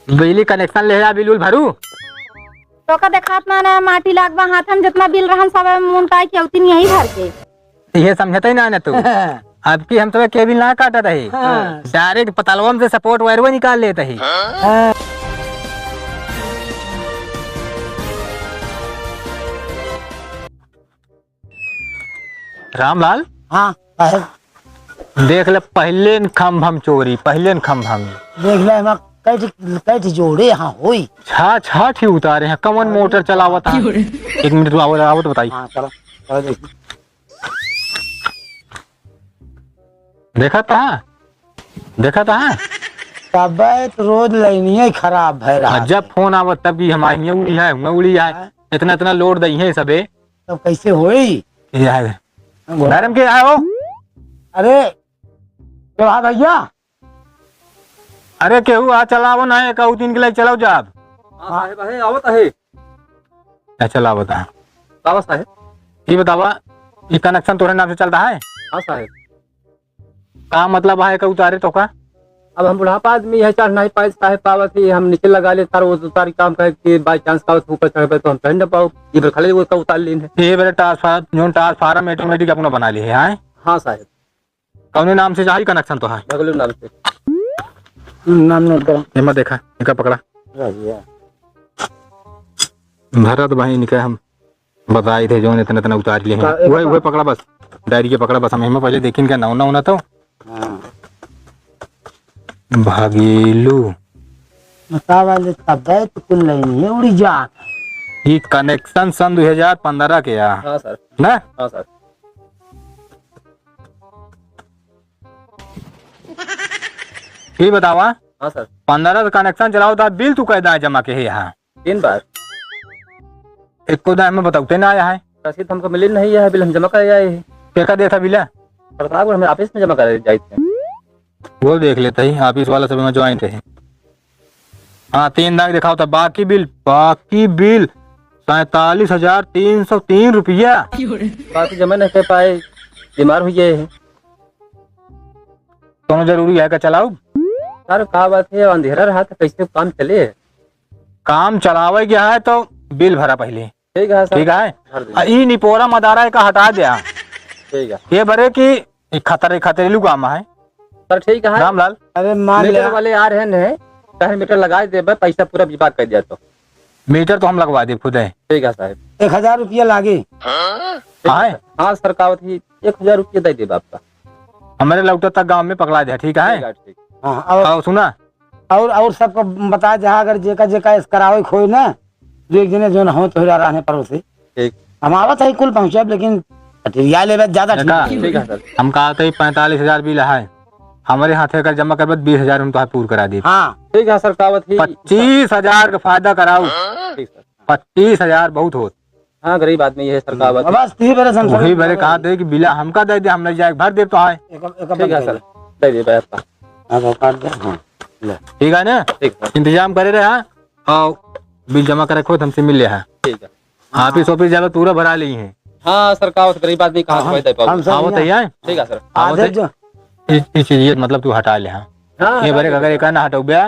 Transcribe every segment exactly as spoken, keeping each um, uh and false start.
बिजली connection लेहे आ, बिल उल भरू। तोका देखात ना, ना माटी लागबा हाथ में, जितना बिल रहन सब मुंटाई के उतनी यही भर के। ये समझते ही ना, ना तू। अब की हम तो केबिल ना काटत ही। हाँ। Direct पतलवा में से support wire निकाल लेत ही। हाँ। रामलाल। हाँ, काहे? देख ले, पहले न खम्भम चोरी, पहले न खम्भम। देख ले, एमा कै ठी, कै ठी जोड़े यहाँ होई। छा, छा ठी उतारे हैं, कवन मोटर चलावत है? एक मिनट, तू आवत, आवत बताई। हाँ, चलो, चलो देखी। देखा था? देखा था? तबे तो रोज लाइनिये खराब भय रहा। जब फोन आवत तब की हमारी ये उड़ी है, मैं उड़ी है। हाँ। इतना, इतना load दई है सबे। तब कैसे होई? ये है। हाँ, बोलो। मैडम के आए हो? अरे, तो हाँ भैया। अरे केहू आ चलावो ना, एक आऊ तीन के लाइक चलाओ जाब। हाँ साहेब, आहे, आवत आहे। अच्छा, लावत है। लावत साहेब। ये बतावा, ये connection तोरे नाम से चलता है? हाँ साहेब। का मतलब है का उतारे तो का? अब हम बुढ़ापा आदमी है, चढ़ नहीं पाए साहेब, पावत ही हम नीचे लगा ले तार, वो तार काम करे कि by chance का ऊपर चढ़ पे तो हम चढ़ न पाओ, ये फिर खाली वो का उतार लेन है। ये बेटा transfer, जो transformer automatic अपना बना लिए है, हैं? हाँ साहेब। कौने नाम से चाही connection तो है? बगलू नाम से। नाम note करो। एमा देखा, इनका पकड़ा। भरत भाई इनका हम बताई थे, जौन इतना, इतना उतार लिए हैं। का, एक वही, बार वही पकड़ा बस। डायरी के पकड़ा बस, हम एमा पहले देखिन का नौ, नौ ना तो। हाँ। भागेलू। का वाले तबे तो कुल लाइन है, उड़ी जात। ये connection सन दो हज़ार पन्द्रह के आ। हाँ सर। ना? हाँ सर। ये बतावा। हाँ सर। पन्द्रह से connection चलाओ तो बिल तू कै दाएँ जमा के है यहाँ? तीन बार। एको दाएँ में बताओ, ते ना आया है। रसीद हमको मिली नहीं है, बिल हम जमा कर आए हैं। के का देता बिल? प्रतापगढ़ में office में जमा कर जाए थे। वो देख लेता ही, office वाला सब में joint है। हाँ, तीन दाग दिखाओ था, बाकी बिल, बाकी बिल सैंतालीस हजार तीन सौ तीन रुपया। बाकी जमा नहीं कर पाए, बीमार हो गए हैं। कौनो जरूरी है का चलाऊ? सर, का बात है, अंधेरा रहा था, कैसे काम चले? काम चलावे के है तो बिल भरा पहले। ठीक है सर। ठीक है? भर दीजिए। आ, ई निपोरा मदारा का हटा द्या। ठीक है। ये बरे कि ई खतरे, खतरेलू काम है। सर, ठीक है। रामलाल। अरे, मान मीटर लिया। वाले आ रहे हैं, कहे मीटर लगा देबे, पैसा पूरा विभाग कर दिया तो। मीटर तो हम लगवा देब खुद है। ठीक है साहब। एक हजार रुपया लागी। ठीक है। हाँ सर, का होत ही, एक हजार रुपया दे देबे आपका। हमरे लौटे तक गाँव में पकड़ा दे, ठीक है? ठीक है, ठीक। हाँ, और और सुना, और, और सबको बता दे, अगर जेका, जेका इस करावे खोए ना, जो एक जने जो ना हो तो रहने पड़ोसी। ठीक। हम आवत है कुल पहुँचब, लेकिन कटिया लेबे ज्यादा ठीक देखा, है। ठीक है सर। हम कहा थे पैंतालीस हजार बिल है, हमरे हाथे अगर जमा करबे तो बीस हजार हम तोहार पूर करा देब। हाँ। ठीक है सर, का बात है? पच्चीस हजार का फायदा कराऊ। ठीक सर। पच्चीस हजार बहुत होत। हाँ, गरीब आदमी है सर, का बात है? बस ती बरे संसार वही में बरे कहा थे कि बिला हमका दे दे, हम ले जाए भर देब तो आए। एक, एक ठीक है बंद सर, कर। दे दे भाई आपका। हाँ, तो काट दे। हाँ, ले। ठीक है ना? ठीक सर। इंतजाम करे रहे, हाँ। और बिल जमा करे खुद हमसे मिल ले है। ठीक है। ऑफिस, ऑफिस जावे पूरा भरा ली है। हाँ सर, का होत गरीब आदमी कहाँ से हाँ, भाई दे पाओ? हम सर हाँ, यहाँ बताइए। ठीक है सर। आवत आधे है? जो इस, इस चीज ये मतलब तू हटा ले, हाँ। हाँ, ये हटा बरे दे अगर सर। एक ना हटौबे,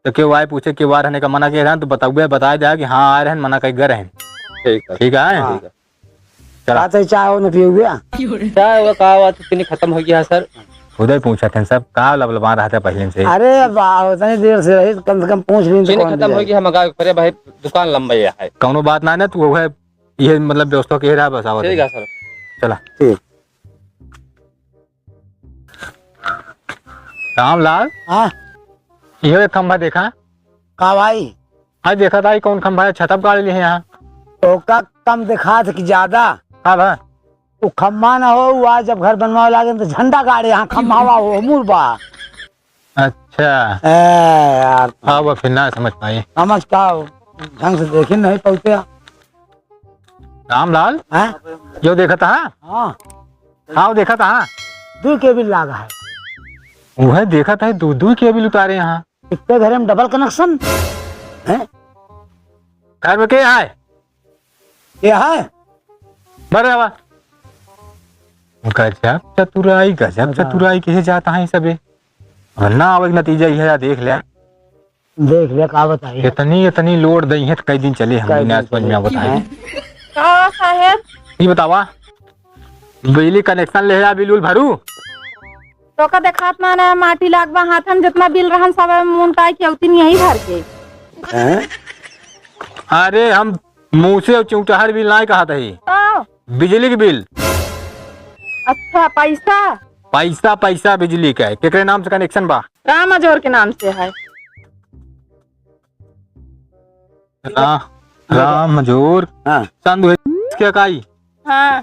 तो केहू आए पूछे, केहू आ रहने का मना के रहन, तो बताउबे, बताए दे कि हाँ, आ रहन, मना कई गर रहन। ठीक है। ठीक है? हाँ। ठीक है। चला। का तो चाय हो न पियो गया? चाय वो का हुआ, तो चीनी खत्म हो गया है, सर। खुदे पूछत हैं सब, का लबलबा रहता पहले से? अरे, अब आ, उतनी देर से रही, कम से कम पूछ भी तो चीनी कौन खत्म दिया? हो गया, हम आगे करे भाई, दुकान लंबा ये है। कौनो बात ना, ना, तू वो है, ये मतलब व्यवस्था के रहा, बस आवत ठीक है। है, सर। चला। ठीक। रामलाल, हाँ। इहो एक खंभा देखा। का भाई? आज देखा था, ई कौन खंभा है, छतप गाड़ लिए हैं यहाँ। तो का कम देखा था कि ज्यादा? का बा? वो खंभा ना हो, वो आज जब घर बनवावे लागे तो झंडा गाड़े यहाँ खंभा हो, मुर बा। अच्छा। ए यार। हाँ, वो फिर ना समझ पाए। समझ का हो? ढंग से देखे नहीं पहुँचे। रामलाल, हाँ? जो देखा था? हाँ। हाँ, वो देखा था? दो केबिल लागा है। वह देखा था, दो, दो केबिल उतारे यहाँ। इतने घरे में double connection? हैं? घर में के है? के है? बरे आवा। गजब चतुराई, गजब हाँ। चतुराई के जाता है सबे। और ना आवे के नतीजा ये है, देख ले। देख ले, का बताई। इतनी, इतनी load दई है, तो कई दिन चले हम कई दिन बिना समझ में चले। आवत है। हैं? का साहेब? ई बतावा, बिजली connection ले आ, बिल उल भरू? तोका देखात ना, ना माटी लागबा हाथ में, जितना बिल रहन सब मुंटाई के उतनी यही भर के। हैं? अरे हम मूसे और चौटहर बिल नाई कहत हई। तो? बिजली के बिल। अच्छा, पैसा? पैसा, पैसा बिजली का है। केकरे नाम से connection बा? राम अजोर के नाम से है। रा-, राम अजोर। हाँ। संधु है क्या काई? हाँ।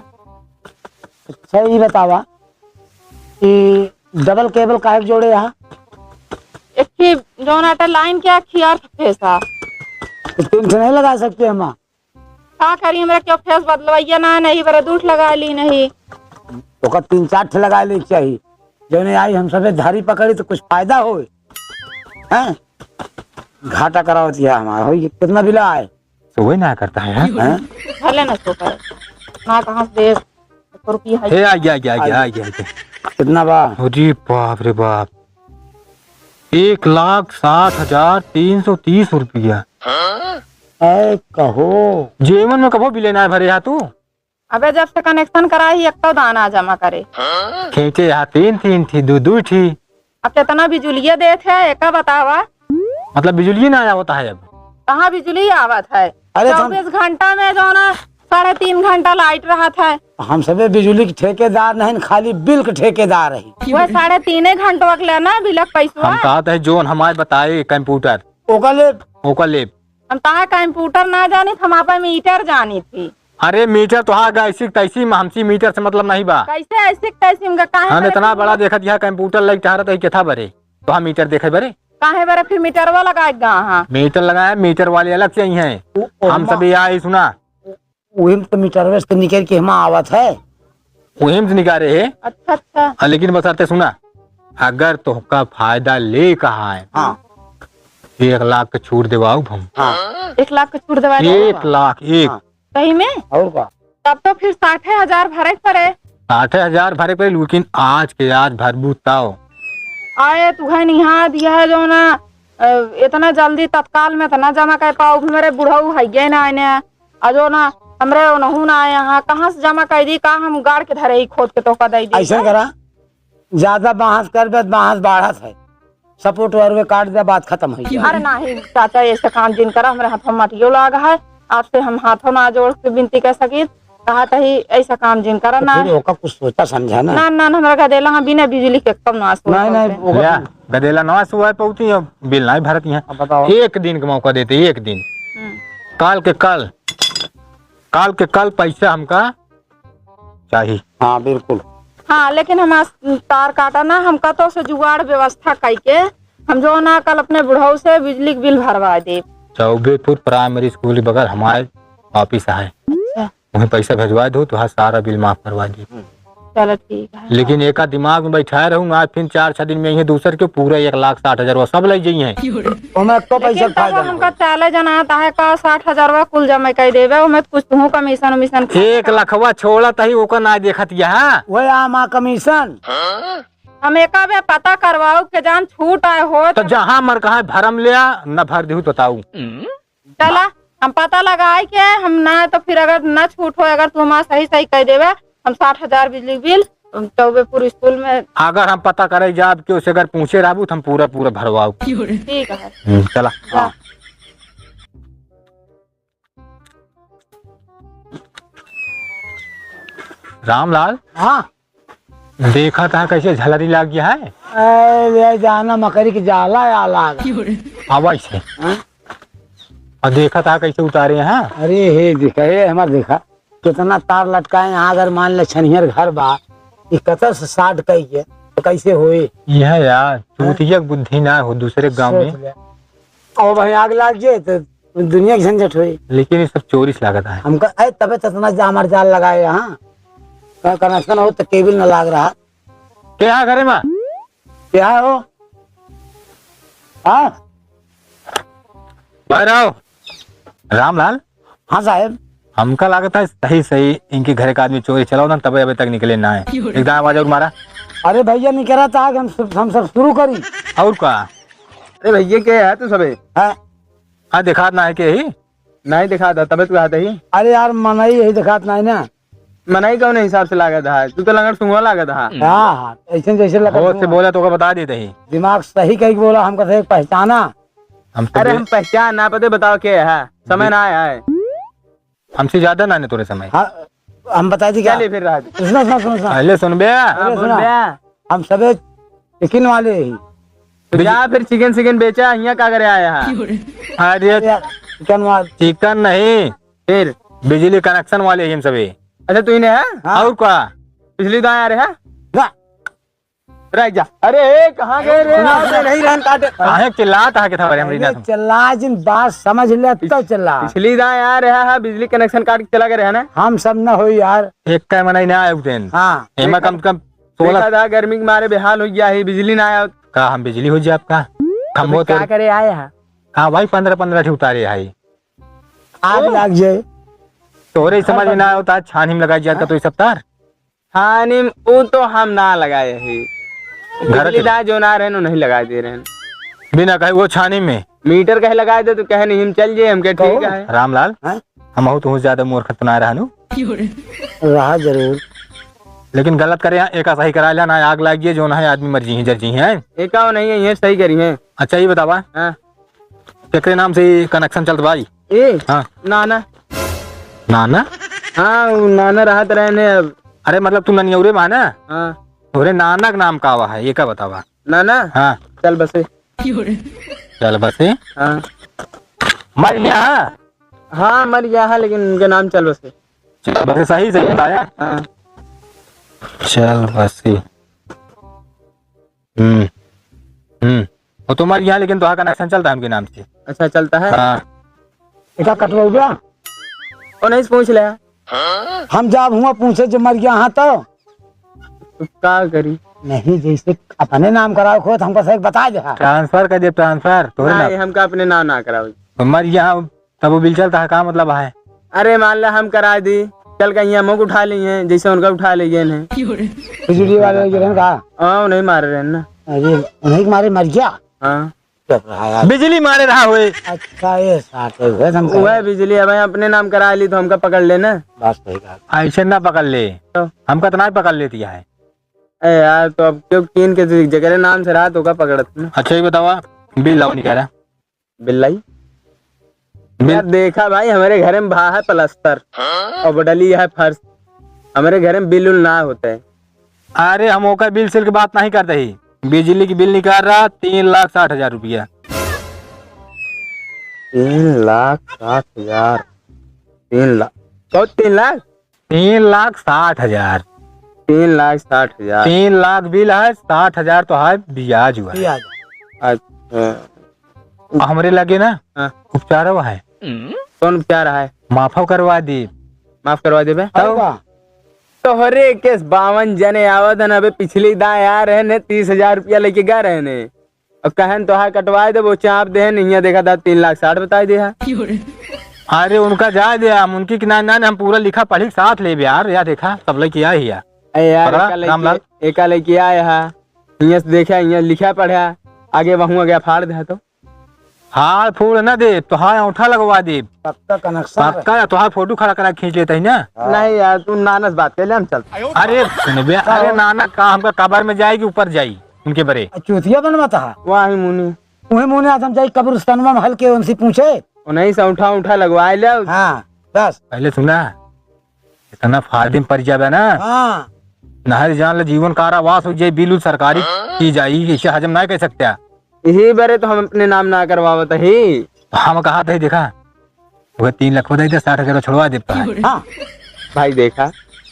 अच्छा, ई बतावा कि double cable काहे के जोड़े यहाँ? एक ही जौन आटा line के आखी और फेंसा। तो तीन ठे नहीं लगा सकते हम? का करी, हमरा क्यों फेंस बदलवैया ना, नहीं बरे दूठ लगा ली नहीं। ओकर तीन चार ठे लगा ले के चाही। जौने आई हम सबे धारी पकड़ी तो कुछ फायदा होए। हैं? घाटा करावत है हमारा। होई, कितना बिल आए? सोए ना करता है, हैं? हैं? भले ना सो करे। ना कहाँ से दे, एक रुपया है। हे, आ गया, आ गया, आ गया, आ गया। आ गया, आ गया। कितना बा? अरे बाप रे बाप, एक लाख साठ हजार तीन सौ तीस रुपया। ऐ कहो। जीवन में कभो बिले ना भरे हा तू? अबे जब से connection कराई, एक तो दाना जमा करे। खींचे यहाँ तीन, तीन थी, दू, दू थी। अब कितना बिजुलिया देत है, एका बतावा। मतलब बिजुलिया ना आवत है अब? कहाँ बिजुली आवत है? अरे तो हम चौबीस घंटा में जो ना साढ़े तीन घंटा light रहत है। हम सबे बिजुली के ठेकेदार नहीं, खाली बिल के ठेकेदार है। वह साढ़े तीने घंटवा के लेना बिल के पैसवा। हम कहत है जोन हमारे बताए computer। ओका लेब। ओका लेब। हम तहा computer ना जानित, हम आपन meter जानित ही। अरे meter तो हाँ, ऐसी तैसी में, हमसी meter से मतलब नहीं बा। कैसे ऐसी तैसी में, काहे हम बरे इतना फिर बड़ा देखत यहाँ computer लग टहरत है, केथा बरे? तो हम meter देखे बरे? काहे बरे फिर meterवा लगाए गा? हाँ। Meter लगाए, meter वाले अलग से ही हैं। ओ, ओ, हम माँ। सभी यहाँ ही सुना। उहिम तो मीटरवे से निकल के हमा आवत है। उहिम से निकाले है। अच्छा, अच्छा। हाँ, लेकिन बस आते सुना, अगर तोहका फायदा ले कहा है, हाँ। एक लाख के छूट देवाऊ हम। हाँ। एक लाख के छूट देवा दे। एक लाख, एक। हाँ। सही में? और का? तब तो फिर साठे हजार भरे के पड़े। साठे हजार भरे के पड़े, लेकिन आज के आज भरबू तब। आए, तुहे निहा दिया है जो ना, अ, इतना जल्दी तत्काल में तो ना जमा कर पाओ, भी मेरे बुढ़ऊ है ये ना आने। आ जो ना, हमरे ओनहू ना आए यहाँ, कहाँ से जमा कर दी, का हम गाड़ के धरे ही खोद के तोहका दे दी? ऐसा करा, ज्यादा बाहस करबे तो बाहस बाढ़त है, support वरवे काट दे, बात खत्म है। अरे नाही चाचा, ऐसे काम जिन करा, हमरे हाथों मटियो लाग है, आपसे हम हाथों ना जोड़ के विनती कर सकी, कहा तही ऐसा काम जिन करा तो ना। फिर ओका कुछ सोचा समझा ना। ना, ना, ना, हमरा गदेला हाँ बिना बिजली के कम ना सोच नहीं, नहीं, पाते। ओका या, गदेला ना सुआ पौती, अब बिल नहीं भरत यहाँ। अब बताओ। एक दिन का मौका देते, एक दिन। हम्म। काल के काल, काल के काल पैसा हमका चाही। हाँ, बिल्कुल। हाँ, लेकिन हम आज तार काटा ना, हमका तो से जुगाड़ व्यवस्था कई के हम जो ना काल अपने बुढ़ऊ से बिजली के बिल भरवा देब। चौबेपुर primary school के बगल हमारे office है। अच्छा। वहीं पैसा भेजवा दो तो हाँ सारा बिल माफ करवा दी। चलो ठीक है। लेकिन एका दिमाग में बैठाए रहूँ, आज फिर चार छह दिन में यही दूसर के पूरा एक लाख साठ हजार वो सब ले जाइए। ओमे तो पैसा लेकिन तब फायदा ना हमका होई। चाले जना आता है का साठ हजार वा कुल जमा कर देबे, ओमे कुछ तू commission उमिशन खा एक लखवा छोड़त ही ओकर ना देखत यहाँ। वही आमा commission। हम एका बे पता करवाऊ के जान छूट आए हो तो तो जहाँ मर कहाँ भरम लिया न भर देहू तो बताऊ। चला, हम पता लगाई के हम ना तो फिर अगर ना छूट हो, अगर तू हमारा सही सही कह देबे, हम साठ हजार बिजली बिल चौबेपुर school में। अगर हम पता करे जाब कि उसे अगर पूछे रहबू तो हम पूरा पूरा भरवाऊ। ठीक है। हम्म, चला। जा। रामलाल। हाँ। देखा था कैसे झलरी लाग गया है। अरे जाना मकरी के जाला या लाग। आवा इसे। हाँ? और देखा था कैसे उतारे हैं। अरे हे देखा, हे हमार देखा, कितना तार लटकाए यहाँ। अगर मान ले छनियर घर बा, ई कतर से short कई के, तो कैसे होई? यह यार, हाँ? चूतिया के बुद्धि ना हो दूसरे गाँव में। सोच ले। ओ भाई, आग लाग जाए तो दुनिया के झंझट होई। लेकिन ये सब चोरी से लागत है। हमका, ए, तबे तो इतना जा-, हमार जाल लगाए यहाँ। का connection हो तो cable न लाग रहा। क्या है घरे में? क्या हो? हाँ? बाहर आओ। रामलाल? हाँ साहेब। हमका लागत है सही सही इनके घरे का आदमी चोरी चलाओ ना, तबे अबे तक निकले ना है। एक दाना आवाज और मारा। अरे भैया, निकरा था कि हम सब, हम सब शुरू करी। और का? अरे भैया, के है तू सबे? हाँ। हाँ, देखात ना है के ही? नहीं देखात है, तबे तू कहत ही। अरे यार, मनई यही देखात नहीं ना। मनई कौन हिसाब से लागत है? तू तो लंगड़ सुंगवा लागत है। हाँ, हाँ, ऐसे जैसे लगा होश से सुंगवा। बोला तो ओका बता देते ही। दिमाग सही कही के बोला, हमका सही पहचाना। हम तो अरे दे- हम पहचान ना पते, बताओ के है? समय दे- ना आया है। हमसे ज्यादा ना ने तोरे समय। हाँ, हम बता दी क्या? चलिए फिर राज। सुना, सुना, सुना, सुना। पहले सुन बे। हाँ, अरे बोल सुना। बे। हम सबे चिकन वाले ही। तो बिज- जा फिर चिकन सिकन बेचा, यहाँ का करे आया है? अरे यार, चिकन वाले। चिकन नहीं, फिर? बिजली कनेक्शन वाले ही हम सबे। अच्छा, तू ही ने है? हाँ। और का? पिछली दाएं आ रहे हैं? ना। रह जा। अरे, ए, कहाँ गए रे? सुना, सुना। नहीं रहन काटे। काहे चिल्लात है कि था बरे हमरी अरे, ना सुन। चिल्ला जिन, बात समझ ले, अब तो चिल्ला। पिछली दाएं आ रहा है, बिजली कनेक्शन काट के चला गए रहे ना। हम सब न होई यार। एक का मनई ना आए उठेन। हाँ। एमा कम से कम सोलह देखा था, गर्मी के मारे बेहाल हो गया है, बिजली ना आया। का हम बिजली हो जाए आपका? हम तो वो फिर का तो करे आए हैं? हाँ भाई, पन्द्रह पन्द्रह ठे उतारे है। आग ओ। लाग जाए। तोरे ही समझ में ना होता, छानी में लगाई जाता तो ये सब तार। छानी में, ऊ तो हम ना लगाए ही। घर के बिजली दार जो ना रहन, ऊ नहीं लगाए दे रहन। बिना कहे वो छानी में। मीटर कहे लगाए दे, तो कहे नहीं, हम चल जाए, हम कहे, कहो। ठीक है। रामलाल, हाँ? हम बहुत, बहुत ज्यादा मूर्ख तो ना रहनु। रहा जरूर। लेकिन गलत करे, यहाँ एका सही करा लिया ना, आग लाग गई, जो ना है, आदमी मर जी हैं, जर जी हैं। एका वो नहीं है, ये सही करी हैं। अच्छा, ये बतावा। हाँ। केकरे नाम से ये कनेक्शन चलत बा ई? ए? हाँ। नाना। नाना? हाँ, वो नाना रहत रहन है अब। अरे, मतलब, तू ननियौरे बा ना? हाँ। तोरे नाना के नाम का हुआ है, ये का बतावा? नाना? हाँ। चल बसे। चल बसे? हाँ। मर गया? हाँ, मर गया है, लेकिन उनके नाम चल बसे। चल बसे, सही, सही बताया? हाँ। चल बसे। हम्म, हम्म। वो तो मर गया, लेकिन तोहार कनेक्शन चलता है उनके नाम से। अच्छा, चलता है? हाँ। एका कटवा गया? वो नहीं से पूछ ले। हम जाब हुआ पूछे, जो मर गया हाँ तो। तो का करी? नहीं, जैसे अपने नाम कराओ खोत, हमको सही बता दे। हाँ। ट्रांसफर कर दे, ट्रांसफर, तोरे नहीं, नाम। हमका अपने नाम ना कराओ। तो मर गया हाँ, तब वो बिल चलता है, का मतलब है? अरे मान ला हम करा दी, चल के यहाँ मुक उठा ली हैं, जैसे उनका उठा ले गए हैं। बिजली वाले लगे रहन का? हाँ, उन्हीं मारे रहन ना। अरे, उन्हीं के मारे मर गया? हाँ। चुप रहा यार। बिजली मारे रहा हुए। अच्छा, ये साथ है, हुए हम वह करें। बिजली अब अपने नाम करा ली तो हमका पकड़ लेना। बस सही बात। ऐसे ना पकड़ ले। तो? हमका तो ना पकड़ लेती है। ए यार, तो अब क्यों कीन के जगह नाम से रहा तो का पकड़त ना? अच्छा, ये बतावा, बिल लाओ निकाला। बिल्लाई? बिल- यार देखा भाई, हमरे घरे में भा है प्लास्टर और डली है फर्श, हमरे घरे में बिल उल ना होते। अरे, हम ओकर बिल सिल के बात नहीं करते ही, बिजली की बिल निकाल रहा तीन लाख साठ हजार रुपया। तीन लाख साठ हजार? तीन लाख? कौन तीन लाख? तीन लाख साठ हजार। तीन लाख साठ हजार। तीन लाख बिल है, साठ हजार तो है ब्याज हुआ है। ब्याज। अच्छा। और हमरे लगे ना हाँ। उपचार हुआ है। कौन उपचार है? माफो करवा दी। माफ करवा देबे? तब? तोहरे केस बावन जने आवत है ना, अबे पिछली दाएं आ रहे ने, तीस हजार रुपया लेके गा रहे ने। अब कहन तोहार कटवाए देबो, चाप देहन, हियाँ देखा था तीन लाख साठ बताई देहा। अरे उनका जाए दे, हम उनकी कि ना, ना, हम पूरा लिखा पढ़ी के साथ लेबे यार, या देखा, सब लइके आए हिया। अरे यार, पकड़ा, एका लइके, रामलाल। एका लइके आए हा, हियाँ से देखा, हियाँ लिखा पढ़ा, आगे वहूँ आगे फाड़ देहा तो। हाड़ फूड़ ना दे, तोहार औंठा लगवा दे। पक्का कनेक्शन है। पक्का, तोहार फोटो खड़ा करा खींच लेता ही ना। हाँ। नहीं यार, तू नाना से बात कर ले, हम चलते। अरे सुन बे, अरे नाना का हमका कबर में जाएगी, ऊपर जाई उनके बरे। चूतिया बनवा था। वाही मुनी। उहे मुने आज हम जाई कब्रिस्तानवा में हल्के उनसे पूछे। उन्हीं से उठा उठा लगवाए ले। हाँ, बस। पहले सुना, इतना फायदे में पड़ जावे ना। हाँ। नहर जान ले जीवन कारावास हो जाए, बिल उल सरकारी की जाई, इसे हजम ना कर सकते। यही बरे तो हम अपने नाम ना करवावत ही। हम कहा थे, देखा, वह तीन लाख बताई दे, साठ हजार छुड़वा देता है। हाँ। भाई देखा,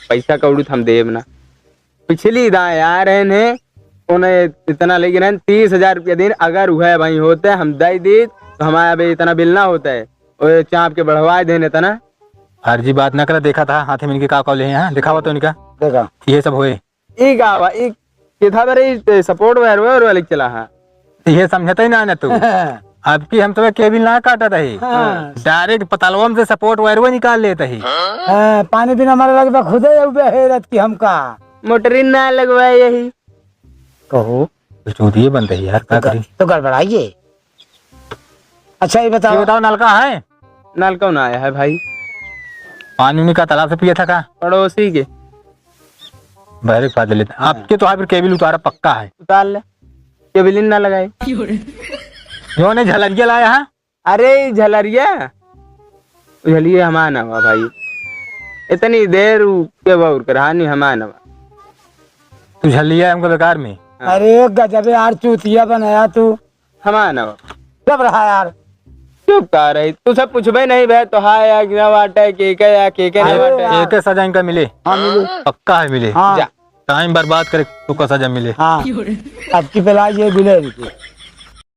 पैसा कौड़ी तो हम देब ना। पिछली दाएं आ रहे हैं, उन्हें इतना लेके रहन, तीस हजार रुपया दिन, अगर वह भाई होते, हम दे दी, तो हमारा अभी इतना बिल ना होता है। और चाप के बढ़वाए देन इतना। फर्जी बात ना करा, देखा था हाथे में इनके का कॉल है, हाँ? दिखावा तो इनका। देखा। ये सब होए। ई का बा, ई किथा बरे, ई सपोर्ट वायर, वायर वाले चला है। ये समझते ही ना, ना तू। अब की हम तो केबिल ना काटत ही। हाँ। डायरेक्ट पतलवा में से सपोर्ट वायरवा निकाल लेत ही। हाँ, पानी बिना हमारे लगभग खुदे उबे हेरत की हमका। मोटरी ना लगवाए यही। कहो। तो चोदिए बनते ही यार, का तो ग-, करी? तो गड़बड़ाइए। अच्छा, ये बताओ। ये बताओ, नलका है? नलका ना आया है भाई। पानी उनी का तालाब से पिया था का? पड़ोसी के। बहरे के पास ले लेते। हाँ। आपके तो यहाँ पर केबिल उतारा पक्का है। उतार ले। केबिल ही ना लगाए। जो ने झलरिया लाया है? अरे, ई झलरिया? झलरिया हमार ना हुआ भाई। इतनी देर उ के बाउर कर, हानि हमार ना हुआ। तू झलरिया हमको बेकार में। हाँ। अरे, गजबे यार, चूतिया बनाया तू। हमार ना हुआ। चुप रहा यार। चुप का रही? तू सब पूछबे नहीं बे, तो हाँ या कि ना बाटे, के के या के के ना अरे बाटे। यार। एक सजा इनका मिले। हाँ, मिले। पक्का है मिले। हाँ। जा। टाइम बर्बाद करे, तू का सजा मिले। हाँ। अब की पिलाई ये मिले इनकी।